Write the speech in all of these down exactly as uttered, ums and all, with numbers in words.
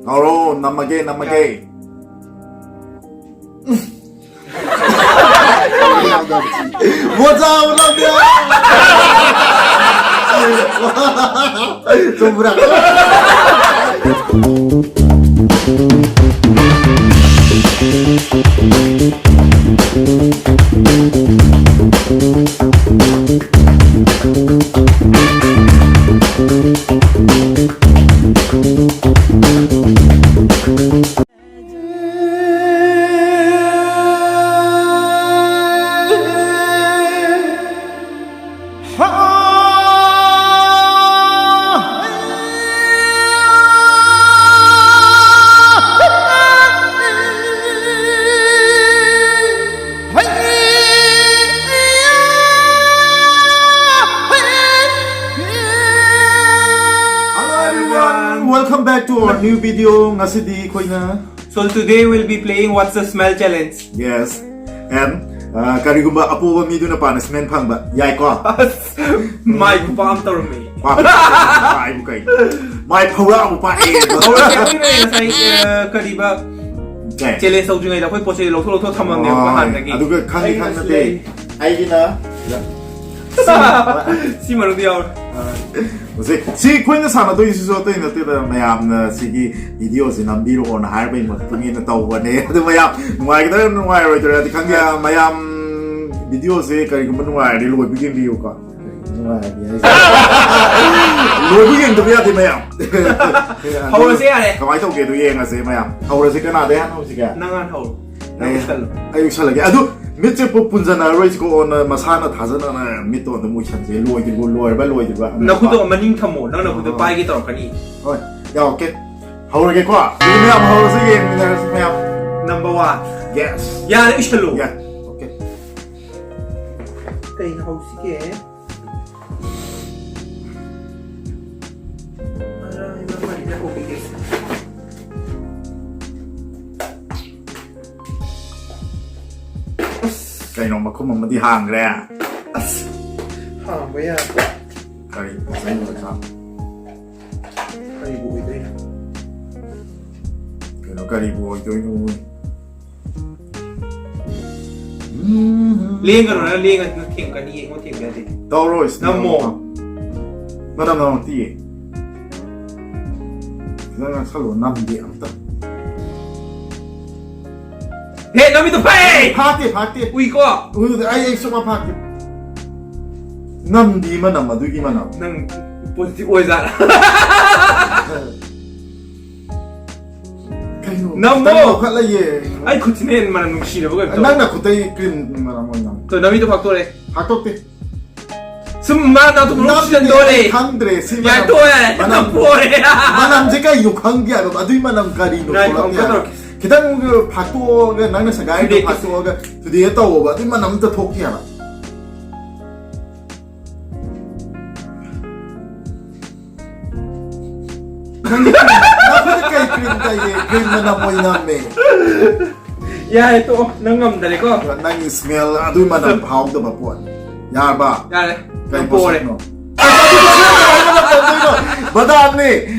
ꯉꯧꯔꯣ, ꯅꯝꯃꯒꯦ, ꯅꯝꯃꯒꯦ꯫ ꯃꯣꯖꯥ ꯑꯃ ꯂꯧꯒꯦ꯫ ꯆꯨꯝꯕ꯭ꯔꯥ? Hello everyone, welcome back to our new video. ꯉꯁꯤꯗꯤ ꯑꯩꯈꯣꯏꯅ So today we'll be playing What's the Smell Challenge. Yes. And uh, ꯀꯔꯤꯒꯨꯝꯕ ꯑꯄꯣꯕ ꯃꯤꯗꯨꯅ punishment ꯐꯪꯕ ꯌꯥꯏꯀꯣ? ꯑꯁ, ꯃꯥꯏ ꯈꯨꯄꯥꯛ ꯑꯃ ꯇꯧꯔꯝꯃꯦ꯫ ꯄꯥꯛ ꯄꯥꯛꯏꯕꯨ ꯀꯩꯅꯣ? ꯃꯥꯏ ꯐꯧꯔꯥꯕꯨ ꯄꯥꯛꯑꯦ꯫ ꯍꯧꯔꯛꯇ꯭ꯔꯤꯉꯩ ꯉꯁꯥꯏ, ꯑ, ꯀꯔꯤꯕ ꯀꯩ? Challenge ꯇꯧꯗ꯭ꯔꯤꯉꯩꯗ ꯑꯩꯈꯣꯏ ꯄꯣꯠ ꯆꯩ ꯂꯧꯊꯣꯛ ꯂꯧꯊꯣꯛ ꯊꯝꯃꯝꯅꯦꯕ ꯍꯣꯏ, ꯍꯥꯟꯅꯗꯒꯤ꯫ ꯑꯗꯨꯒ ꯈꯪꯗꯤ ꯑꯩꯒꯤꯅ ꯈꯪ ꯁꯤ ꯅꯠꯇꯦ꯫ ꯂꯩ꯫ ꯑꯩꯒꯤꯅ ꯁꯤ ꯃꯅꯨꯡꯗ ꯌꯥꯎꯔꯦ꯫ ꯁꯤ, ꯁꯤ ꯑꯩꯈꯣꯏꯅ ꯁꯥꯟꯅꯗꯣꯏꯁꯤꯁꯨ ꯑꯇꯩ ꯅꯠꯇꯦꯗ, ꯃꯌꯥꯝꯅ ꯁꯤꯒꯤ videoꯁꯤ ꯅꯝꯕꯤꯔꯛꯑꯣꯅ ꯍꯥꯏꯔꯛꯄꯒꯤ ꯃꯇꯨꯡ ꯏꯟꯅ ꯇꯧꯕꯅꯦ꯫ ꯑꯗꯨ ꯃꯌꯥꯝ ꯅꯨꯡꯉꯥꯏꯒꯗ꯭ꯔꯥ ꯅꯨꯡꯉꯥꯏꯔꯣꯏꯗ꯭ꯔꯗꯤ ꯈꯪꯗꯦ꯫ ꯃꯌꯥꯝ videoꯁꯤ ꯀꯔꯤꯒꯨꯝꯕ ꯅꯨꯡꯉꯥꯏꯔꯗꯤ ꯂꯣꯏꯕ ꯌꯦꯡꯕꯤꯌꯨꯀꯣ꯫ ꯅꯨꯡꯉꯥꯏꯔꯗꯤ ꯍꯥꯏꯁꯦ꯫ ꯂꯣꯏꯕ ꯌꯦꯡꯗꯕ ꯌꯥꯗꯦ ꯃꯌꯥꯝ꯫ ꯍꯧꯔꯁꯦ ꯌꯥꯔꯦ꯫ ꯀꯃꯥꯏꯅ ꯇꯧꯒꯦꯗꯣ ꯌꯦꯡꯉꯁꯦ ꯃꯌꯥꯝ꯫ ꯍꯧꯔꯁꯦ, ꯀꯅꯥꯗꯩ ꯍꯥꯟꯅ ꯍꯧꯁꯤꯒꯦ? ꯅꯪ ꯍꯥꯟꯅ ꯍꯧꯔꯣ꯫ ꯅꯪ ꯑꯩ, ꯎꯠꯁꯜꯂꯣ꯫ ꯑꯩ ꯎꯠꯁꯜꯂꯒꯦ꯫ ꯑꯗꯨ ꯃꯤꯠꯁꯦ ꯄꯨ-, ꯄꯨꯟꯖꯟꯅꯔꯔꯣꯏꯁꯤꯀꯣ, ꯑꯣꯟꯅ ꯃꯁꯥꯅ ꯊꯥꯖꯅꯅ ꯃꯤꯠꯇꯣ ꯑꯗꯨꯝ ꯎꯏꯁꯟꯁꯦ꯫ ꯂꯣꯏꯗ꯭ꯔꯤꯕꯣ, ꯂꯣꯏꯔꯕ ꯂꯣꯏꯗ꯭ꯔꯤꯕ? ꯅꯈꯨꯠꯇꯣ ꯃꯅꯤꯡ ꯊꯝꯃꯣ, ꯅꯪ ꯅꯈꯨꯠꯇꯣ ꯑꯣ꯫ ꯄꯥꯏꯒꯦ ꯇꯧꯔꯛꯀꯅꯤ꯫ ꯍꯣꯏ, ꯌꯥꯎꯔꯛꯀꯦ꯫ ꯍꯧꯔꯒꯦꯀꯣ꯫ ꯑꯗꯨꯗꯤ ꯃꯌꯥꯝ ꯍꯧꯔꯁꯤ, ꯌꯦꯡꯃꯤꯟꯅꯔꯁꯤ ꯃꯌꯥꯝ꯫ Number one꯫ Yes꯫ ꯌꯥꯔꯦ, ꯎꯏꯁꯜꯂꯣ꯫ ꯌꯥ, okay꯫ ꯀꯩꯅ ꯍꯧꯁꯤꯒꯦ? ꯑꯔꯥꯏꯕ ꯑꯃꯅꯤꯗ ꯍꯧꯕꯤꯒꯦꯁꯦ꯫ ꯑꯁ꯫ ꯀꯩꯅꯣ, ꯃꯈꯨꯝ ꯑꯃꯗꯤ ꯍꯥꯡꯈ꯭ꯔꯦ꯫ ꯑꯁ, ꯍꯥꯡꯕ ꯌꯥꯗ꯭ꯔꯦ꯫ ꯀꯔꯤ ꯄꯣꯠꯆꯩꯅꯣ? ꯀꯔꯤꯕꯨ ꯑꯣꯏꯗꯣꯏꯅꯣ? ꯀꯔꯤꯕꯨ ꯑꯣꯏꯗꯣꯏꯅꯣ? ꯎꯝ. ꯂꯦꯡꯒꯅꯨ, ꯅꯪ ꯂꯦꯡꯉꯗꯤ ꯅꯪ ꯊꯦꯡꯀꯅꯤ, ꯌꯦꯡꯉꯣ, ꯊꯦꯡꯕ ꯌꯥꯗꯦ꯫ ꯇꯧꯔꯣꯏ, ꯅꯝꯃꯣ꯫ ꯃꯅꯝ ꯅꯝꯃꯛꯇꯤꯌꯦ꯫ ꯐꯖꯅ ꯉꯥꯡꯁꯜꯂꯣ, ꯅꯝꯗꯦ ꯑꯝꯇ꯫ ꯍꯦ, ꯅꯃꯤꯠꯇꯣ ꯐꯩ! ꯐꯥꯛꯇꯦ, ꯐꯥꯛꯇꯦ꯫ ꯎꯏꯀꯣ? ꯎꯗꯦ, ꯑꯩ, ꯑꯩ ꯁꯨꯡꯐꯥꯛ ꯐꯥꯛꯇꯦ꯫ ꯅꯝꯗꯤ ꯃꯅꯝ, ꯑꯗꯨꯒꯤ ꯃꯅꯝ꯫ ꯅꯪ positive ꯑꯣꯏꯖꯥꯠꯂ? ꯀꯩꯅꯣ? ꯅꯝꯃꯣ! ꯈꯤꯇꯪ ꯂꯧꯈꯠꯂ ꯌꯦꯡ꯫ ꯑꯩ ꯈꯨꯠꯁꯤꯅ ꯍꯦꯟꯅ ꯃꯅꯝ ꯅꯨꯡꯁꯤꯔꯕ ꯀꯩꯅꯣ ꯇꯧꯋꯦ꯫ ꯅꯪꯅ ꯈꯨꯠꯇꯩ cream ꯃꯅꯝ ꯑꯣꯏꯅ ꯅꯝ꯫ ꯇꯣ, ꯅꯃꯤꯠꯇꯣ ꯐꯥꯛꯇꯣꯔꯦ꯫ ꯐꯥꯛꯇꯣꯛꯇꯦ꯫ ꯁꯨꯝ ꯃꯥ ꯅꯥꯇꯣꯟ ꯃꯅꯨꯡ ꯅꯝꯗꯦ, ꯁꯤꯖꯟꯗꯣꯔꯦ꯫ ꯑꯩ ꯈꯪꯗ꯭ꯔꯦ, ꯁꯤ ꯌꯥꯔꯦ, ꯃꯅꯝ, ꯇꯣꯛꯑꯣ, ꯌꯥꯔꯦ꯫ ꯃꯅꯝ, ꯅꯝ ꯄꯣꯔꯦ꯫ ꯃꯅꯝꯁꯦ ꯀꯩꯅꯣ ꯈꯪꯗꯦ ꯍꯥꯏꯕ, ꯑꯗꯨꯏ ꯃꯅꯝ ꯀꯔꯤꯅꯣ ꯉꯥꯏꯈꯣ, ꯊꯣꯛꯂꯛꯇꯦ ꯑꯃꯨꯛꯀ ꯍꯥꯏꯕ꯫ ꯇꯧꯔꯛꯀꯦ꯫ ꯈꯤꯇꯪ ꯐꯥꯛꯇꯣꯛꯑꯒ, ꯅꯪꯅ ꯁꯒꯥꯏꯗꯣ ꯊꯨꯗꯦꯛꯀꯦ꯫ ꯐꯥꯛꯇꯣꯛꯑꯒ, ꯊꯨꯗꯦꯛꯑ ꯇꯧꯋꯣꯕ, ꯑꯗꯨꯏ ꯃꯅꯝ ꯑꯝꯇ ꯊꯣꯛꯇꯦ ꯍꯥꯏꯕ꯫ ꯅꯪꯒꯤ ꯀ꯭ꯔꯤꯝ, ꯅꯈꯨꯠꯇ ꯀꯩ ꯀ꯭ꯔꯤꯝ ꯇꯩꯒꯦ? ꯀ꯭ꯔꯤꯝ ꯃꯅꯝ ꯑꯣꯏꯅ ꯅꯝꯃꯦ꯫ ꯌꯥꯔꯦ, ꯇꯣꯛꯑꯣ꯫ ꯅꯪ ꯉꯝꯗꯔꯦꯀꯣ꯫ ꯅꯪꯒꯤ smell ꯑꯗꯨꯏ ꯃꯅꯝ ꯐꯥꯎꯗꯕ ꯄꯣꯠ꯫ ꯌꯥꯔꯕ? ꯌꯥꯔꯦ꯫ ꯀꯩ ꯅꯪ ꯄꯣꯔꯦ꯫ ꯄꯣꯠꯁꯛꯅꯣ? ꯕꯗꯥꯝꯅꯦ꯫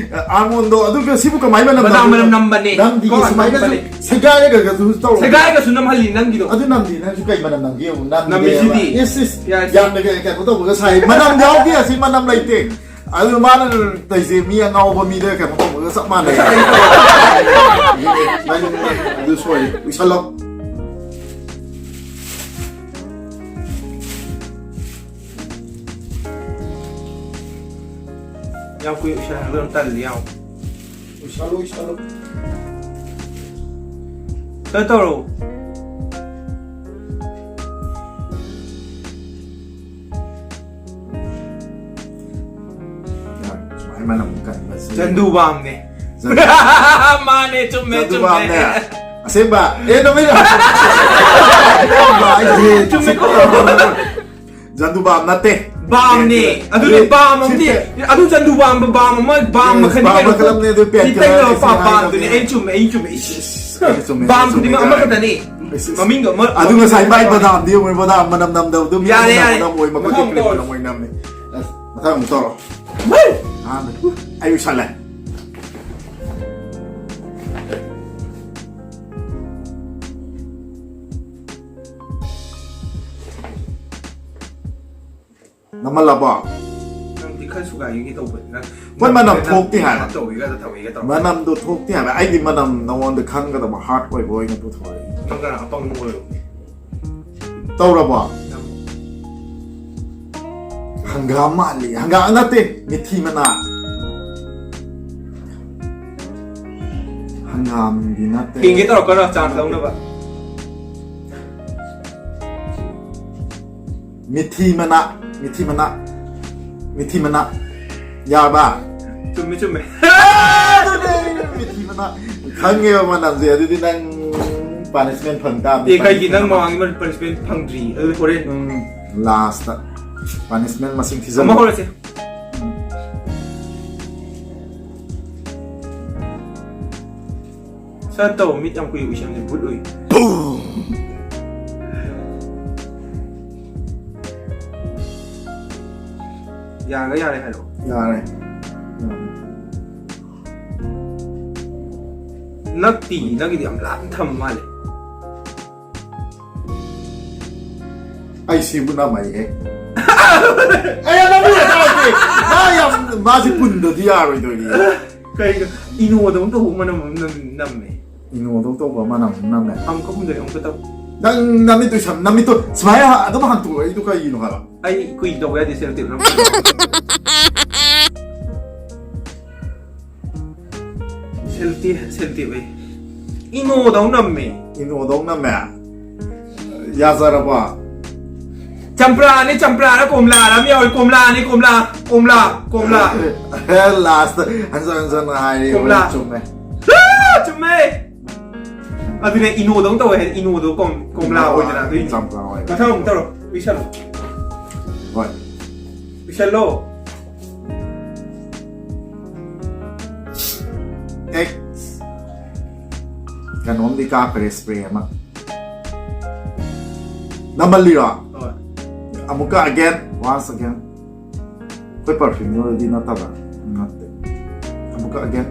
Almondꯗꯣ, ꯑꯗꯨꯒ ꯁꯤꯕꯨ ꯀꯃꯥꯏ ꯃꯅꯝ ꯕꯗꯥꯝ ꯅꯝꯗꯣꯏꯅꯣ? ꯃꯅꯝ ꯅꯝꯕꯅꯦ꯫ ꯅꯝꯗꯤꯌꯦ, ꯀꯣ, ꯁꯨꯃꯥꯏꯅꯁꯨ ꯅꯝꯕꯅꯦ꯫ ꯁꯦꯒꯥꯏꯔꯒꯁꯨ ꯇꯧꯔꯣ꯫ ꯁꯦꯒꯥꯏꯔꯒꯁꯨ ꯅꯝꯍꯜꯂꯤ ꯅꯪꯒꯤꯗꯣ꯫ ꯑꯗꯨ ꯅꯝꯗꯤ, ꯅꯪꯁꯨ ꯀꯩ ꯃꯅꯝ ꯅꯝꯒꯦ ꯌꯦꯡꯉꯨ, ꯅꯝꯗꯦꯕ꯫ ꯅꯝꯃꯤꯁꯤꯗꯤ꯫ ꯏꯁ, ꯏꯁ, ꯌꯥꯔꯦ, ꯁꯤ ꯌꯥꯝꯅ ꯀꯩ-, ꯀꯩꯅꯣ ꯇꯧꯕꯒ ꯁꯥꯏ꯫ ꯃꯅꯝ ꯌꯥꯎꯗꯦ, ꯑꯁꯤ ꯃꯅꯝ ꯂꯩꯇꯦ꯫ ꯑꯗꯨ ꯃꯥꯅ ꯇꯧꯏꯁꯦ ꯃꯤ ꯑꯉꯥꯎꯕ ꯃꯤꯗ ꯀꯩꯅꯣ ꯇꯧꯕꯒ ꯆꯞ ꯃꯥꯟꯅꯩ꯫ ꯅꯪ ꯑꯗꯨ ꯁꯣꯏ, ꯎꯏꯁꯜꯂꯣ꯫ ꯌꯥꯝ ꯀꯨꯏ ꯎꯏꯁꯜꯍꯟꯕꯗꯣ ꯌꯥꯝ ꯇꯜꯂꯤ, ꯌꯥꯝ꯫ ꯎꯏꯁꯜꯂꯣ, ꯎꯏꯁꯜꯂꯣ꯫ ꯀꯩꯅꯣ ꯇꯧꯔꯣ꯫ ꯁꯨꯃꯥꯏꯅ ꯃꯅꯝ ꯀꯟꯕꯁꯦ꯫ ꯆꯟꯗꯨ ꯕꯥꯝꯅꯦ꯫ ꯆꯟꯗꯨ꯫ ꯃꯥꯅꯦ, ꯆꯨꯝꯃꯦ, ꯆꯟꯗꯨ ꯆꯨꯝꯃꯦ꯫ ꯕꯥꯝꯅꯦ꯫ ꯑꯁꯦꯡꯕ꯫ ꯑꯦ, ꯅꯃꯤꯠ꯫ ꯆꯨꯝꯃꯦꯀꯣ꯫ ꯆꯟꯗꯨ ꯕꯥꯝ ꯅꯠꯇꯦ꯫ ꯕꯥꯝꯅꯦ꯫ ꯑꯗꯨꯅꯦ, ꯑꯗꯨ ꯕꯥꯝ ꯑꯃꯗꯤ, ꯁꯤꯁꯦ꯫ ꯑꯗꯨ ꯆꯟꯗꯨ ꯕꯥꯝ, ꯕꯥꯝ ꯑꯃ, ꯕꯥꯝ ꯃꯈꯜ ꯕꯥꯝ ꯀꯩꯅꯣ? ꯃꯈꯜ ꯑꯃꯅꯦ, ꯑꯗꯨ ꯄꯦꯟ ꯃꯤꯇꯩ ꯀꯂꯔ ꯂꯧꯔ ꯁꯤꯁꯦ ꯄꯥꯝ-, ꯍꯥꯏꯕꯅꯦ꯫ ꯕꯥꯝꯗꯨꯅꯦ꯫ ꯑꯩ ꯆꯨꯝꯃꯦ, ꯑꯩ ꯆꯨꯝꯃꯦ꯫ ꯏꯁ, ꯏꯁ, ꯑꯩꯁꯨ ꯆꯨꯝꯃꯦ, ꯑꯩꯁꯨ ꯕꯥꯝꯗꯨꯗꯤ ꯆꯨꯝꯃꯦ ꯃ-, ꯀꯥꯏ꯫ ꯑꯃꯈꯛꯇꯅꯤ꯫ ꯏꯁ, ꯏꯁ, ꯃꯃꯤꯡꯗꯣ ꯑꯃ-, ꯑꯗꯨ ꯉꯁꯥꯏ ꯃꯥꯏ ꯕꯗꯥꯝꯗꯤ ꯌꯦꯡꯉꯨ, ꯕꯗꯥꯝ ꯃꯅꯝ ꯅꯝꯗꯕꯗꯨ ꯃꯤ ꯌꯥꯔꯦ, ꯑꯃꯅ ꯌꯥꯔꯦ꯫ ꯅꯝ ꯑꯣꯏ, ꯃꯈꯨꯠꯇ ꯃꯊꯪ ꯀ꯭ꯔꯤꯝ ꯇꯧꯔꯣ꯫ ꯃꯅꯝ ꯑꯣꯏ ꯅꯝꯃꯦ꯫ ꯑꯁ, ꯃꯊꯪ ꯑꯃꯨꯛ ꯇꯧꯔꯣ꯫ ꯍꯩ! ꯑꯍꯥꯟꯕ꯫ ꯑꯩ ꯎꯏꯁꯜꯂꯦ꯫ ꯅꯝꯍꯜꯂꯕꯣ? ꯅꯪꯗꯤ ꯈꯔ ꯁꯨꯒꯥꯏꯒꯦ ꯇꯧꯕꯅꯤ ꯅꯪ꯫ ꯍꯣꯏ, ꯃꯅꯝ ꯊꯣꯛꯇꯦ ꯍꯥꯏꯕ꯫ ꯇꯧꯏꯒ ꯇꯧꯏꯒ ꯇꯧꯔ꯫ ꯃꯅꯝꯗꯣ ꯊꯣꯛꯇꯦ ꯍꯥꯏꯕ꯫ ꯑꯩꯗꯤ ꯃꯅꯝ ꯅꯉꯣꯟꯗ ꯈꯪꯒꯗꯕ ꯍꯥꯔꯠ ꯑꯣꯏꯕ ꯑꯣꯏꯅ ꯄꯨꯊꯣꯔꯛꯏ꯫ ꯅꯪ ꯀꯅꯥ ꯑꯄꯪꯕ ꯑꯣꯏꯔꯣ? ꯇꯧꯔꯕꯣ? ꯍꯪꯒꯥꯝ ꯃꯥꯜꯂꯤ꯫ ꯍꯪꯒꯥꯝ ꯅꯠꯇꯦ, ꯃꯤꯊꯤ ꯃꯅꯥ꯫ ꯍꯪꯒꯥꯝꯗꯤ ꯅꯠꯇꯦ꯫ ꯍꯤꯡꯒꯦ ꯇꯧꯔꯛꯀꯅꯣ, ꯆꯥꯟꯁ ꯂꯧꯅꯕ꯫ ꯃꯤꯊꯤ ꯃꯅꯥ, ꯃꯤꯊꯤ ꯃꯅꯥ, ꯃꯤꯊꯤ ꯃꯅꯥ꯫ ꯌꯥꯔꯕ? ꯆꯨꯝꯃꯤ ꯆꯨꯝꯃꯤ꯫ ꯃꯤꯊꯤ ꯃꯅꯥ꯫ ꯈꯪꯉꯦꯕ ꯃꯅꯝꯁꯦ, ꯑꯗꯨꯗꯤ ꯅꯪ ꯄꯥꯅꯤꯁꯃꯦꯟ ꯐꯪ ꯇꯥꯕꯅꯤ꯫ ꯑꯦ, ꯀꯩꯒꯤ ꯅꯪ ꯃꯃꯥꯡꯒꯤ ꯄꯅꯤꯁꯃꯦꯟ ꯐꯪꯗ꯭ꯔꯤ? ꯑꯗꯨꯗꯤ ꯍꯣꯔꯦꯟ ꯎꯝ, ꯂꯥꯁꯇ ꯄꯥꯅꯤꯁꯃꯦꯟ ꯃꯁꯤꯡ ꯑꯃ ꯊꯤꯖꯤꯜꯂꯣ꯫ ꯍꯧꯔꯁꯦ꯫ ꯁꯠ ꯇꯧ, ꯃꯤꯠ ꯌꯥꯝ ꯀꯨꯏ ꯎꯏꯁꯟꯗꯦ, ꯚꯨꯠ ꯎꯏ꯫ ꯌꯥꯔꯒ ꯌꯥꯔꯦ ꯍꯥꯏꯔꯛꯑꯣ꯫ ꯌꯥꯔꯦ꯫ ꯅꯛꯇꯤ ꯅꯪꯒꯤꯗꯤ ꯌꯥꯝ ꯂꯥꯞꯅ ꯊꯝꯕ ꯃꯥꯜꯂꯦ꯫ ꯑꯩ ꯁꯤꯕꯨ ꯅꯝꯃꯛꯏꯍꯦ꯫ ꯑꯩ ꯅꯝꯃꯤ ꯇꯥꯗꯦ꯫ ꯃꯥ ꯌꯥꯝ, ꯃꯥꯁꯤ ꯄꯨꯟꯗꯗꯤ ꯌꯥꯔꯣꯏꯗꯣꯏꯅꯤ꯫ ꯀꯩꯅꯣ, ꯏꯅꯣꯗꯧꯅ ꯇꯧꯕ ꯃꯅꯝ ꯑꯃ ꯅꯝ- ꯅꯝꯃꯦ꯫ ꯏꯅꯣꯗꯧ ꯇꯧꯕ ꯑꯃ ꯅꯝ ꯅꯝꯃꯦ꯫ ꯑꯃꯨꯛꯀ ꯍꯨꯝꯗꯣꯏ ꯑꯃꯨꯛꯀ ꯇꯧ꯫ ꯅꯪ ꯅꯃꯤꯠꯇꯨ ꯁꯝ-, ꯅꯃꯤꯠꯇꯨ ꯁꯨꯃꯥꯏꯅ ꯑꯗꯨꯝ ꯍꯥꯡꯇꯣꯛꯑꯣ꯫ ꯑꯩꯗꯣ ꯀꯩꯒꯤꯅꯣ ꯍꯥꯏꯕ? ꯑꯩ ꯀꯨꯏ ꯇꯧꯕ ꯌꯥꯗꯦ, ꯁꯦꯜ ꯇꯦꯞ ꯅꯝ-, ꯁꯦꯜ ꯇꯦꯞ, ꯁꯦꯜ ꯇꯦꯞ ꯑꯩ ꯏꯅꯣꯗꯧ ꯅꯝꯃꯦ꯫ ꯏꯅꯣꯗꯧ ꯅꯝꯃꯦ꯫ ꯌꯥꯖꯔꯕꯣ? ꯆꯝꯄ꯭ꯔꯥꯅꯤ, ꯆꯝꯄ꯭ꯔꯥꯅ ꯀꯣꯝꯂꯥꯅ ꯑꯃ ꯌꯥꯎꯏ꯫ ꯀꯣꯝꯂꯥꯅꯤ, ꯀꯣꯝꯂꯥ, ꯀꯣꯝꯂꯥ, ꯀꯣꯝꯂꯥ꯫ ꯂꯥꯁꯇ ꯍꯟꯖꯟ ꯍꯟꯖꯟꯅ ꯍꯥꯏꯔꯦ꯫ ꯀꯣꯝꯂꯥ꯫ ꯆꯨꯝꯃꯦ꯫ ꯑꯥ, ꯆꯨꯝꯃꯦ꯫ ꯑꯗꯨꯅꯦ, ꯏꯅꯣꯗꯧ ꯇꯧꯋꯦ ꯍꯥꯏꯗꯤ, ꯏꯅꯣꯗꯣ ꯀꯣꯝ-, ꯀꯣꯝꯂꯥ ꯑꯣꯏꯗꯅ, ꯑꯗꯨꯏꯅꯤ꯫ ꯆꯝꯄ꯭ꯔꯥ ꯑꯣꯏ꯫ ꯃꯊꯪ ꯑꯃꯨꯛ ꯇꯧꯔꯣ, ꯄꯤꯁꯜꯂꯣ꯫ ꯍꯣꯏ꯫ ꯄꯤꯁꯜꯂꯣ꯫ ꯑꯦꯛꯁ꯫ ꯀꯩꯅꯣꯝꯗꯤ ꯀꯥꯞꯈ꯭ꯔꯦ, ꯏꯁꯄ꯭ꯔꯦ ꯑꯃ꯫ ꯅꯝꯍꯜꯂꯤꯔꯣ? ꯍꯣꯏ꯫ ꯑꯃꯨꯛꯀ again, once again꯫ ꯑꯩꯈꯣꯏ ꯄꯔꯐ꯭ꯌꯨꯝꯗꯨꯗꯤ ꯅꯠꯇꯕ꯭ꯔꯥ? ꯅꯠꯇꯦ꯫ ꯑꯃꯨꯛꯀ again꯫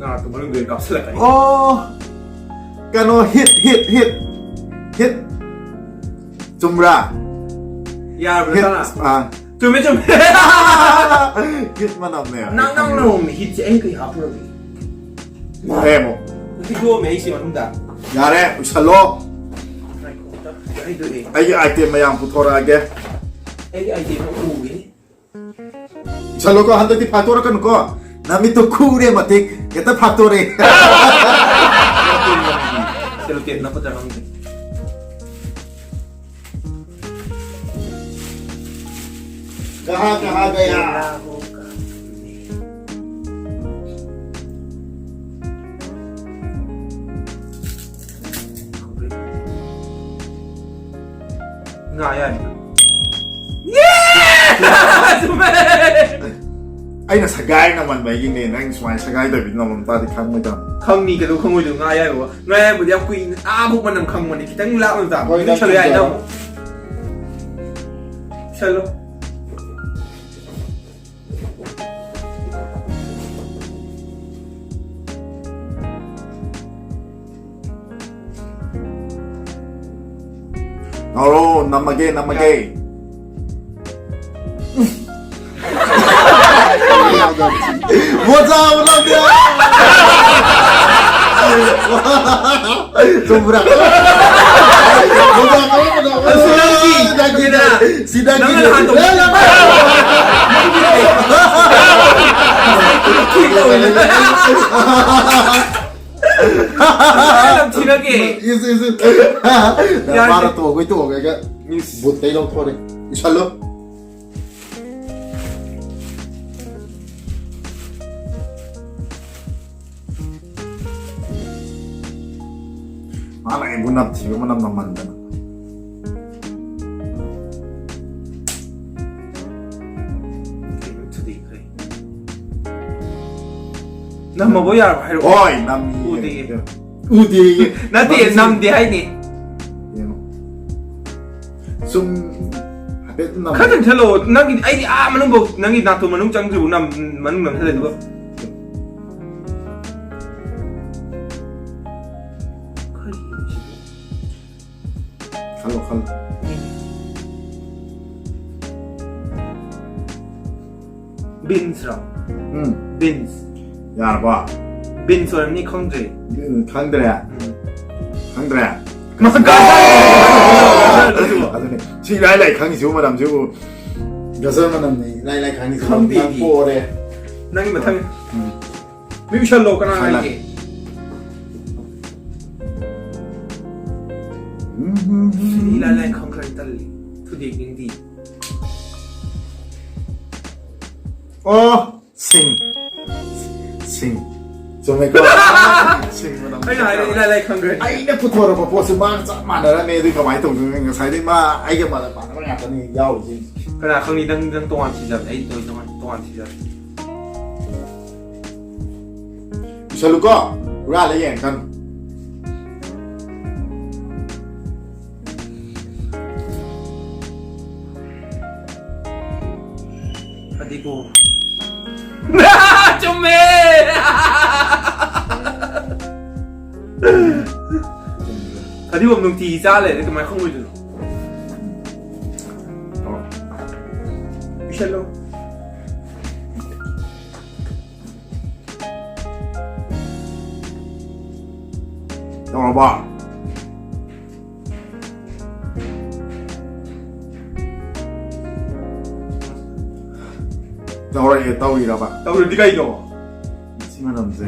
ꯅꯥꯇꯣ ꯃꯅꯨꯡꯗ ꯀꯥꯞꯁꯤꯜꯂꯛꯀꯅꯤ꯫ ꯑꯣ! ꯀꯩꯅꯣ, ꯍꯤꯠ, ꯍꯤꯠ, ꯍꯤꯠ꯫ ꯍꯤꯠ꯫ ꯆꯨꯝꯕ꯭ꯔꯥ? ꯌꯥꯔꯕ꯭ꯔꯥ, ꯍꯤꯠ, ꯇꯥꯅ? ꯑꯥ꯫ ꯆꯨꯝꯃꯦ, ꯆꯨꯝꯃꯦ꯫ ꯍꯤꯠ ꯃꯅꯝꯅꯦ꯫ ꯅꯪ, ꯅꯪ ꯅꯣꯡꯃ ꯍꯤꯠꯁꯦ ꯑꯩꯅ ꯀꯩ ꯍꯥꯞꯄꯨꯔꯒꯦ? ꯍꯥꯏꯌꯦ ꯑꯃꯨꯛ꯫ ꯍꯤꯠ ꯊꯣꯛꯑꯝꯃꯦ ꯑꯩꯁꯤ ꯃꯅꯨꯡꯗ꯫ ꯌꯥꯔꯦ, ꯎꯁꯜꯂꯣ꯫ ꯉꯥꯏꯈꯣ, ꯑꯝꯇ ꯍꯥꯏꯗꯣꯛꯑꯦ꯫ ꯑꯩꯒꯤ item ꯃꯌꯥꯝ ꯄꯨꯊꯣꯔꯛꯑꯒꯦ꯫ ꯑꯩꯒꯤ item ꯑꯃ ꯎꯒꯦ꯫ ꯎꯁꯜꯂꯣꯀꯣ, ꯍꯟꯗꯛꯇꯤ ꯐꯥꯛꯇꯣꯔꯛꯀꯅꯨꯀꯣ꯫ ꯅꯃꯤꯠꯇꯣ ꯈꯨꯔꯦ ꯃꯇꯤꯛ, ꯍꯦꯛꯇ ꯐꯥꯛꯇꯣꯔꯛꯑꯦ꯫ ꯁꯦꯂꯣꯇꯦꯞ ꯅꯞꯀꯗ꯭ꯔꯥ ꯈꯪꯗꯦ꯫ ꯀꯍꯥ ꯀꯍꯥ ꯒꯌꯥ? ꯉꯥ ꯑꯌꯥꯏꯕ꯫ ꯆꯨꯝꯃꯦ! ꯑꯩꯅ ꯁꯒꯥꯏ ꯅꯝꯃꯟꯕ ꯑꯩꯒꯤꯅꯦ, ꯅꯪ ꯁꯨꯃꯥꯏꯅ ꯁꯒꯥꯏꯗꯕꯤ ꯅꯝꯃꯝ ꯇꯥꯔꯗꯤ ꯈꯪꯉꯣꯏꯗꯕꯅꯤ꯫ ꯈꯪꯅꯤ, ꯀꯩꯗꯧ ꯈꯪꯉꯣꯏꯗꯣꯏꯅꯣ? ꯉꯥ ꯑꯌꯥꯏꯕ꯫ ꯉꯥ ꯑꯌꯥꯏꯕꯗꯤ ꯌꯥꯝ ꯀꯨꯏꯅ, ꯑꯥ ꯐꯥꯎ ꯃꯅꯝ ꯈꯪꯕꯅꯤ꯫ ꯈꯤꯇꯪ ꯂꯥꯞꯅ ꯆꯥꯕ꯫ ꯍꯣꯏ, ꯅꯪ ꯏꯁꯜꯂꯨ ꯌꯥꯏ, ꯆꯨꯝꯃꯦ꯫ ꯅꯪ ꯑꯃꯨꯛ꯫ ꯏꯁꯜꯂꯨ꯫ ꯇꯧꯔꯣ, ꯅꯝꯃꯒꯦ, ꯅꯝꯃꯒꯦ꯫ ꯃꯣꯖꯥ ꯑꯃ ꯂꯧꯒꯦ꯫ ꯆꯨꯝꯕ꯭ꯔꯥ? ꯃꯣꯖꯥ ꯀꯔꯝꯕꯅꯣ? ꯑꯁꯤ ꯅꯪꯒꯤ, ꯅꯪꯒꯤ, ꯁꯤꯗ, ꯁꯤꯗ ꯅꯪꯅ ꯅꯍꯥꯟ ꯇꯧꯕ꯫ ꯅꯪꯒꯤ ꯂꯩ꯫ ꯅꯪꯒꯤ ꯂꯩ꯫ ꯅꯝꯊꯤꯔꯒꯦ꯫ ꯏꯁ, ꯏꯁ, ꯏꯁ꯫ ꯌꯥꯔꯦ꯫ ꯃꯥꯅ ꯇꯣꯡꯉꯩ ꯇꯣꯡꯉꯒ ꯏꯁ꯫ ꯕꯨꯠꯇꯩ ꯂꯧꯊꯣꯔꯛꯑꯦ꯫ ꯏꯁꯜꯂꯣ꯫ ꯃꯥꯅ ꯑꯩꯕꯨ ꯅꯝꯊꯤꯕ ꯃꯅꯝ ꯅꯝꯃꯟꯗꯅ꯫ ꯊꯨꯗꯦꯛꯈ꯭ꯔꯦ꯫ ꯅꯝꯃꯕꯣ, ꯌꯥꯔꯕꯣ? ꯍꯥꯏꯔꯛꯑꯣ꯫ ꯍꯣꯏ, ꯅꯝꯃꯤ꯫ ꯎꯗꯦꯌꯦ꯫ ꯎꯗꯦꯌꯦ꯫ ꯅꯠꯇꯦ, ꯃꯁꯤ ꯅꯝꯗꯦ ꯍꯥꯏꯅꯤ꯫ ꯌꯦꯡꯉꯣ꯫ ꯁꯨꯝ ꯍꯥꯏꯐꯦꯠ ꯅꯝ-, ꯈꯔ ꯆꯪꯁꯜꯂꯣ꯫ ꯅꯪꯒꯤ, ꯑꯩꯗꯤ ꯑꯥ ꯃꯅꯨꯡꯐꯧ, ꯅꯪꯒꯤ ꯅꯥꯇꯣꯟ ꯃꯅꯨꯡ ꯆꯪꯗ꯭ꯔꯤꯕꯧ ꯅꯝ-, ꯃꯅꯨꯡ ꯅꯝꯁꯜꯂꯦ ꯑꯗꯨꯒ꯫ ꯀꯔꯤꯅꯣ ꯁꯤꯕꯣ? ꯈꯜꯂꯣ, ꯈꯜꯂꯣ꯫ ꯕꯤꯟꯁꯔꯣ? ꯎꯝ ꯕꯤꯟꯁ. ꯌꯥꯔꯕꯣ? ꯕꯤꯟꯁ ꯑꯣꯏꯔꯝꯅꯤ, ꯈꯪꯗ꯭ꯔꯦ. ꯎꯝ, ꯈꯪꯗ꯭ꯔꯦ. ꯈꯪꯗ꯭ꯔꯦ. ꯃꯁꯛ ꯀꯥꯏꯗ? ꯑꯗꯨꯅꯦ, ꯁꯤ ꯏꯔꯥꯏ ꯂꯥꯏ ꯈꯪꯉꯤꯁꯤꯕꯨ ꯃꯅꯝꯁꯤꯕꯨ. ꯒꯖꯔ ꯃꯅꯝꯅꯤ, ꯏꯔꯥꯏ ꯂꯥꯏ ꯈꯪꯉꯤꯁꯤꯕꯨ. ꯈꯪꯗꯦ. ꯅꯪ ꯄꯣꯔꯦ. ꯅꯪꯒꯤ ꯃꯊꯪ. ꯎꯝ. ꯃꯤ ꯎꯁꯜꯂꯣ, ꯀꯅꯥ ꯎꯁꯜꯂꯦ. ꯍꯥꯏꯒꯦ? ꯎꯝ, ꯎꯝ, ꯎꯝ. ꯏꯂꯥꯏ ꯂꯥꯏ ꯈꯪꯈ꯭ꯔꯅꯤ, ꯇꯜꯂꯤ. ꯊꯨꯗꯦꯛꯅꯤꯡꯗꯤ. ꯑꯣ, ꯁꯤꯡ. ꯁꯤꯡ. ꯆꯨꯝꯃꯦꯀꯣ? ꯁꯤꯡ ꯃꯅꯝ. ꯑꯩꯅ ꯍꯥꯏꯔꯦ, ꯏꯂꯥꯏ ꯂꯥꯏ ꯈꯪꯈ꯭ꯔꯅꯤ. ꯑꯩꯅ ꯄꯨꯊꯣꯔꯛꯄ ꯄꯣꯠꯁꯦ ꯃꯥꯒ ꯆꯞ ꯃꯥꯟꯅꯔꯝꯃꯦ, ꯑꯗꯨꯗꯤ ꯀꯃꯥꯏꯅ ꯇꯧꯗꯣꯏꯅꯣ? ꯉꯁꯥꯏꯗꯩ ꯃꯥ ꯑꯩꯒ ꯃꯥꯟꯅ ꯃꯥꯟꯅꯕ ꯉꯥꯛꯇꯅꯤ ꯌꯥꯎꯔꯤꯁꯦ꯫ ꯀꯅꯥ ꯈꯪꯅꯤ, ꯅꯪ, ꯅꯪ ꯇꯣꯉꯥꯟ ꯊꯤꯖꯕꯅꯦ, ꯑꯩ ꯇꯣꯉꯥꯟ, ꯇꯣꯉꯥꯟ ꯊꯤꯖꯕꯅꯦ. ꯄꯨꯁꯜꯂꯨꯀꯣ, ꯍꯨꯔꯥꯜꯂ ꯌꯦꯡꯉꯛꯀꯅꯨ꯫ ꯐꯗꯤꯒꯣꯝ. ꯆꯨꯝꯃꯦ. ꯐꯗꯤꯒꯣꯝ ꯅꯨꯡꯇꯤꯒꯤ ꯆꯥ ꯂꯩꯔꯗꯤ ꯀꯃꯥꯏꯅ ꯈꯪꯉꯣꯏꯗꯣꯏꯅꯣ? ꯄꯤꯁꯜꯂꯣ. ꯇꯧꯔꯕ? ꯇꯧꯔꯛꯑꯦ, ꯇꯧꯔꯤꯔꯕ? ꯇꯧꯔꯗꯤ ꯀꯩꯅꯣ? ꯁꯤ ꯃꯅꯝꯁꯦ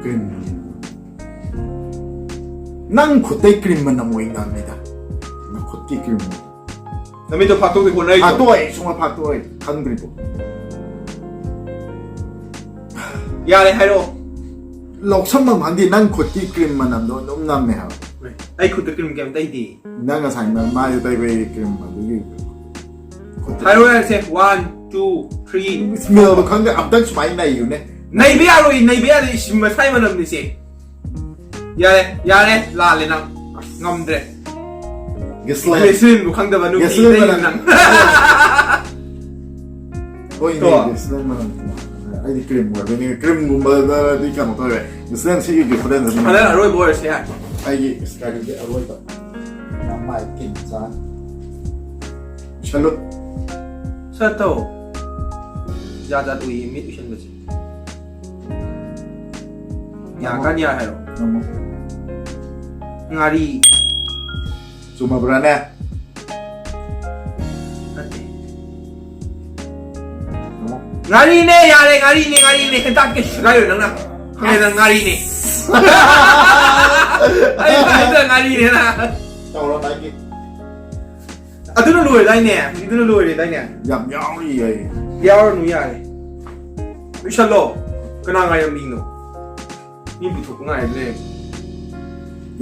ꯀ꯭ꯔꯤꯝ ꯃꯅꯝ. ꯅꯪ ꯈꯨꯠꯇꯩ ꯀ꯭ꯔꯤꯝ ꯃꯅꯝ ꯑꯣꯏ ꯅꯝꯃꯤꯗ. ꯅꯈꯨꯠꯀꯤ ꯀ꯭ꯔꯤꯝ ꯃꯅꯝ. ꯅꯃꯤꯠꯇꯣ ꯐꯥꯛꯇꯣꯛꯇꯤ ꯍꯣꯠꯅꯔꯤꯗꯣ. ꯐꯥꯛꯇꯣꯛꯑꯦ, ꯁꯨꯡꯐꯥꯛ ꯐꯥꯛꯇꯣꯛꯑꯦ, ꯈꯪꯗ꯭ꯔꯤꯕꯣ? ꯌꯥꯔꯦ, ꯍꯥꯏꯔꯛꯑꯣ. ꯂꯧꯁꯟꯐꯝ ꯈꯪꯗꯦ, ꯅꯪ ꯈꯨꯠꯀꯤ ꯀ꯭ꯔꯤꯝ ꯃꯅꯝꯗꯣ ꯑꯗꯨꯝ ꯅꯝꯃꯦ ꯍꯥꯏꯕ. ꯑꯩ ꯈꯨꯠꯇ ꯀ꯭ꯔꯤꯝ ꯀꯩꯝ ꯇꯩꯗꯦ. ꯅꯪ ꯉꯁꯥꯏ ꯃꯥꯏꯗ ꯇꯩꯕꯒꯤ ꯀ꯭ꯔꯤꯝ ꯑꯗꯨꯒꯤ ꯈꯨꯠꯇ. ꯍꯥꯏꯔꯣ ꯌꯥꯔꯦꯁꯦ. One, two, three. ꯁ꯭ꯃꯦꯜꯗꯣ ꯈꯪꯗꯦ, ꯑꯝꯇꯪ ꯁꯨꯃꯥꯏꯅ ꯅꯩꯌꯨꯅꯦ. ꯅꯩꯕ ꯌꯥꯔꯣꯏ, ꯅꯩꯕ ꯌꯥꯔꯣꯏ, ꯏꯁ, ꯃꯁꯥꯏ ꯃꯅꯝꯅꯤꯁꯦ. ꯌꯥꯔꯦ, ꯌꯥꯔꯦ, ꯂꯥꯜꯂꯦ ꯅꯪ. ꯉꯝꯗ꯭ꯔꯦ. ꯒꯦꯁꯂꯦꯟ. ꯒꯦꯁꯂꯤꯟꯕꯨ ꯈꯪꯗꯕ ꯅꯨꯄꯤ ꯒꯦꯁꯂꯤꯟ ꯂꯩ ꯃꯅꯝ. ꯅꯪ. ꯍꯣꯏꯅꯦ, ꯇꯣ. ꯒꯦꯁꯂꯦꯟ ꯃꯅꯝ. ꯑꯩꯗꯤ ꯀ꯭ꯔꯤꯝ ꯑꯣꯏꯕꯅꯤ, ꯀ꯭ꯔꯤꯝꯒꯨꯝꯕꯗꯗꯤ ꯀꯩꯅꯣ ꯇꯧꯋꯦ. ꯒꯦꯁꯂꯦꯟ ꯁꯤꯒꯤ ꯗꯤꯐ꯭ꯔꯦꯟꯁ ꯑꯃ. ꯍꯟꯗꯛ ꯑꯔꯣꯏꯕ ꯑꯣꯏꯔꯁꯦ ꯍꯥꯏ. ꯑꯩꯒꯤ ꯏꯁꯀꯥꯏꯒꯤ ꯑꯔꯣꯏꯕ. ꯅꯃꯥꯏ ꯀꯤꯟ ꯆꯥꯅꯤ. ꯁꯂꯨꯠ. ꯁꯠꯇꯧ. ꯖꯥꯠ ꯖꯥꯠ ꯎꯏꯌꯦ ꯃꯤꯠ ꯎꯏꯁꯟꯕꯁꯦ꯫ ꯌꯥꯔꯀꯥꯟ ꯌꯥꯔꯦ ꯍꯥꯏꯔꯣ꯫ ꯉꯝꯃꯣ꯫ ꯉꯥꯔꯤ꯫ ꯆꯨꯝꯃꯕ꯭ꯔꯥꯅꯦ? ꯅꯠꯇꯦ꯫ ꯉꯝꯃꯣ꯫ ꯉꯥꯔꯤꯅꯦ, ꯌꯥꯔꯦ, ꯉꯥꯔꯤꯅꯦ, ꯉꯥꯔꯤꯅꯦ꯫ ꯍꯦꯟꯇꯥꯛꯀꯤ ꯁꯨꯒꯥꯏꯔꯣ ꯅꯪꯅ꯫ ꯈꯪꯉꯦ ꯅꯪ ꯉꯥꯔꯤꯅꯦ꯫ ꯑꯩ ꯈꯪꯉꯦ ꯉꯥꯔꯤꯅꯦ ꯅꯪ꯫ ꯇꯧꯔꯣ ꯇꯥꯏꯒꯤ꯫ ꯑꯗꯨꯅ ꯂꯣꯏꯔꯗꯥꯏꯅꯦ? ꯍꯧꯖꯤꯛꯇꯨꯅ ꯂꯣꯏꯔꯦꯗꯥꯏꯅꯦ? ꯌꯥꯝ ꯌꯥꯎꯔꯤ ꯑꯩ꯫ ꯌꯥꯎꯔꯅꯨ ꯌꯥꯔꯦ꯫ ꯂꯣꯏꯁꯜꯂꯣ꯫ ꯀꯅꯥ ꯉꯥꯏꯔꯝꯃꯤꯅꯣ? ꯃꯤ ꯄꯨꯊꯣꯛꯄ ꯉꯥꯏꯕ ꯂꯩꯔꯦ꯫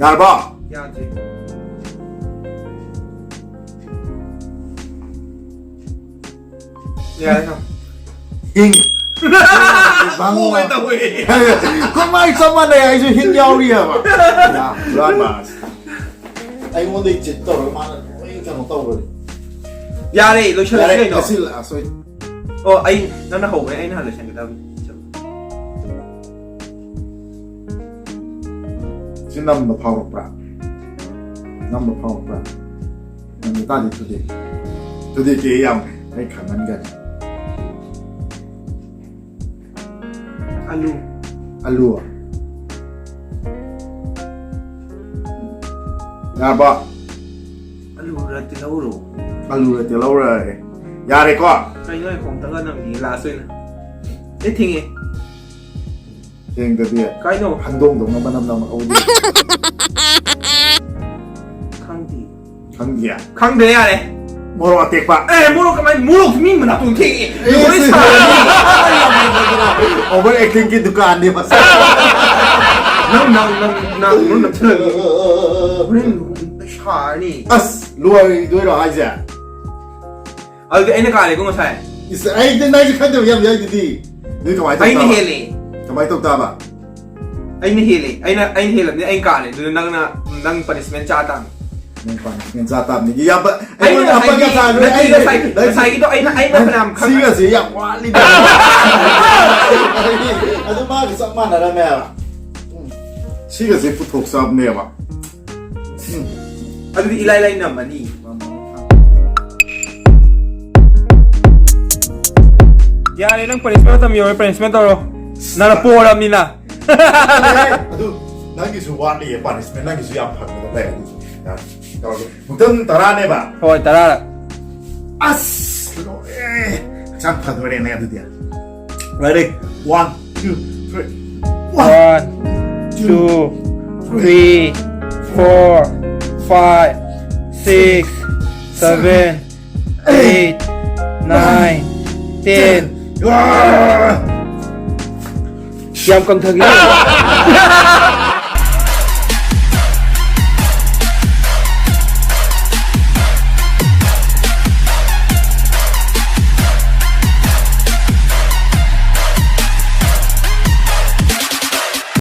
ꯌꯥꯔꯕꯣ? ꯌꯥꯗ꯭ꯔꯦ꯫ ꯌꯥꯔꯦ ꯊꯝꯃꯣ꯫ ꯍꯤꯡ꯫ ꯑꯣꯏ ꯇꯧꯋꯦ꯫ ꯀꯃꯥꯏ ꯆꯞ ꯃꯥꯟꯅꯩ ꯑꯩꯁꯨ ꯍꯤꯡ ꯌꯥꯎꯔꯤ ꯍꯥꯏꯕ꯫ ꯌꯥ, ꯄꯨꯔꯥ ꯃꯥꯁ꯫ ꯑꯩꯉꯣꯟꯗꯩ ꯆꯤꯠ ꯇꯧꯔꯒ ꯃꯥꯅ ꯂꯣꯏ ꯀꯩꯅꯣ ꯇꯧꯈ꯭ꯔꯦ꯫ ꯌꯥꯔꯦ, ꯂꯣꯏꯁꯜꯂꯁꯤ ꯌꯥꯔꯦ, ꯀꯩꯅꯣ꯫ ꯉꯁꯤ ꯂꯥꯁ ꯑꯣꯏ꯫ ꯑꯣ, ꯑꯩ ꯅꯪꯅ ꯍꯧꯕꯅꯦ, ꯑꯩꯅ ꯍꯥꯟꯅ ꯂꯣꯏꯁꯟꯒꯗꯕꯅꯤ꯫ ꯁꯤ ꯅꯝꯕ ꯐꯥꯎꯔꯛꯄ꯭ꯔꯥ? ꯅꯝꯕ ꯐꯥꯎꯔꯛꯄ꯭ꯔꯥ? ꯅꯝꯕ ꯇꯥꯗꯤ ꯊꯨꯗꯦꯛ꯫ ꯊꯨꯗꯦꯛꯀꯦ ꯌꯥꯝ ꯑꯩ ꯈꯪꯍꯟꯒꯅꯤ꯫ ꯑꯂꯨ꯫ ꯑꯂꯨ꯫ ꯌꯥꯔꯕꯣ? ꯑꯂꯨꯔ ꯇꯤꯜꯍꯧꯔꯣ? ꯑꯂꯨꯔ ꯇꯤꯜꯍꯧꯔ? ꯌꯥꯔꯦꯀꯣ? ꯀꯩꯅꯣ ꯑꯩ ꯈꯣꯡꯇꯒ ꯅꯝꯃꯤ ꯂꯥꯁ ꯑꯣꯏꯅ꯫ ꯑꯦ ꯊꯤꯡꯉꯦ꯫ ꯊꯦꯡꯗꯗꯤ ꯀꯥꯏꯅꯣ? ꯍꯟꯗꯣꯡꯗꯧꯅ ꯃꯅꯝ ꯅꯝꯃꯛꯍꯧꯗꯦ꯫ ꯈꯪꯗꯦ꯫ ꯈꯪꯗꯤꯌꯦ꯫ ꯈꯪꯗ꯭ꯔꯦ ꯌꯥꯔꯦ꯫ ꯃꯣꯔꯣꯛ ꯑꯇꯦꯛꯄ꯫ ꯑꯦ ꯃꯣꯔꯣꯛ ꯀꯃꯥꯏ ꯃꯣꯔꯣꯛ ꯃꯤ ꯃꯅꯥꯇꯣꯟ ꯊꯦꯡꯉꯦ꯫ ꯂꯣꯏ ꯁꯥꯔꯅꯤ꯫ ꯑꯣꯚꯔ ꯑꯦꯛꯇꯤꯡꯒꯤ ꯗꯨꯀꯥꯟꯅꯤ ꯃꯁꯥ꯫ ꯅꯪ ꯅꯪ ꯅꯪ ꯅꯪ ꯅꯪ ꯅꯞꯁꯤꯜꯂꯒ ꯍꯣꯔꯦꯟ ꯁꯥꯔꯅꯤ꯫ ꯑꯁ ꯂꯣꯏꯗꯣꯏꯔꯣ ꯍꯥꯏꯁꯦ? ꯑꯗꯨꯗꯤ ꯑꯩꯅ ꯀꯥꯜꯂꯦꯀꯣ ꯉꯁꯥꯏ꯫ ꯏꯁ ꯑꯩꯗꯤ ꯅꯪꯁꯨ ꯈꯪꯗꯕ ꯌꯥꯝ ꯌꯥꯏꯗꯨꯗꯤ꯫ ꯅꯣꯏ ꯀꯃꯥꯏꯅ ꯑꯩꯅ ꯇꯧ ꯇꯥꯕ? ꯍꯦꯜꯂꯦ꯫ ꯀꯃꯥꯏꯅ ꯇꯧ ꯇꯥꯕ? ꯑꯩꯅ ꯍꯦꯜꯂꯦ꯫ ꯑꯩꯅ ꯑꯩꯅ ꯍꯦꯜꯂꯕꯅꯤꯅ ꯑꯩꯅ ꯀꯥꯜꯂꯦ꯫ ꯑꯗꯨꯅ ꯅꯪꯅ ꯅꯪ ꯄꯅꯤꯁꯃꯦꯟ ꯆꯥ ꯇꯥꯕꯅꯤ꯫ ꯅꯪ ꯄꯥꯟ ꯆꯥ ꯇꯥꯕꯅꯤ꯫ ꯏꯌꯥꯝꯕ ꯑꯩꯅ ꯑꯩꯉꯣꯟꯗ ꯑꯄꯪꯒ ꯉꯁꯥꯏꯒꯤ ꯆꯥꯔꯣꯏ꯫ ꯅꯠꯇꯦ, ꯑꯩ ꯉꯁꯥꯏ- ꯅꯪ ꯉꯁꯥꯏꯒꯤꯗꯣ ꯑꯩꯅ ꯑꯩꯅ ꯐꯅꯌꯥꯝ ꯈꯪ- ꯁꯤꯒꯁꯦ ꯌꯥꯝ ꯋꯥꯠꯂꯤꯗ꯫ ꯑꯗꯨ ꯃꯥꯒ ꯆꯞ ꯃꯥꯟꯅꯔꯝꯃꯦ ꯍꯥꯏꯕ꯫ ꯎꯝ꯫ ꯁꯤꯒꯁꯦ ꯄꯨꯊꯣꯛꯆꯕꯅꯦꯕ꯫ ꯎꯝ꯫ ꯑꯗꯨꯗꯤ ꯏꯂꯥꯏ ꯂꯥꯏꯅ ꯅꯝꯃꯅꯤ꯫ ꯌꯥꯔꯦ, ꯅꯪ punishment ꯃꯇꯝ ꯌꯧꯔꯦ, punishment ꯇꯧꯔꯣ. ꯅꯪꯅ ꯄꯣꯔꯕꯅꯤꯅ. ꯑꯗꯨ ꯅꯪꯒꯤꯁꯨ ꯋꯥꯠꯂꯤꯌꯦ punishment, ꯅꯪꯒꯤꯁꯨ ꯌꯥꯝ ꯐꯪꯒꯗꯕ ꯂꯩ꯫ ꯑꯗꯨ ꯌꯥꯔꯦ, ꯇꯧꯔꯒꯦ꯫ ꯃꯨꯛꯇꯪ ꯇꯔꯥꯅꯦꯕ꯫ ꯍꯣꯏ, ꯇꯔꯥꯔꯛ. ꯑꯁ, ꯂꯣꯏꯔꯦ꯫ ꯍꯛꯆꯥꯡ ꯐꯗꯣꯔꯦꯅꯦ ꯑꯗꯨꯗꯤ꯫ Ready? One, two, three. One, two, three, four, five, six, seven, eight, nine, ten. ꯋꯥ! ꯌꯥꯝ ꯀꯪꯊꯈꯤꯅꯤ.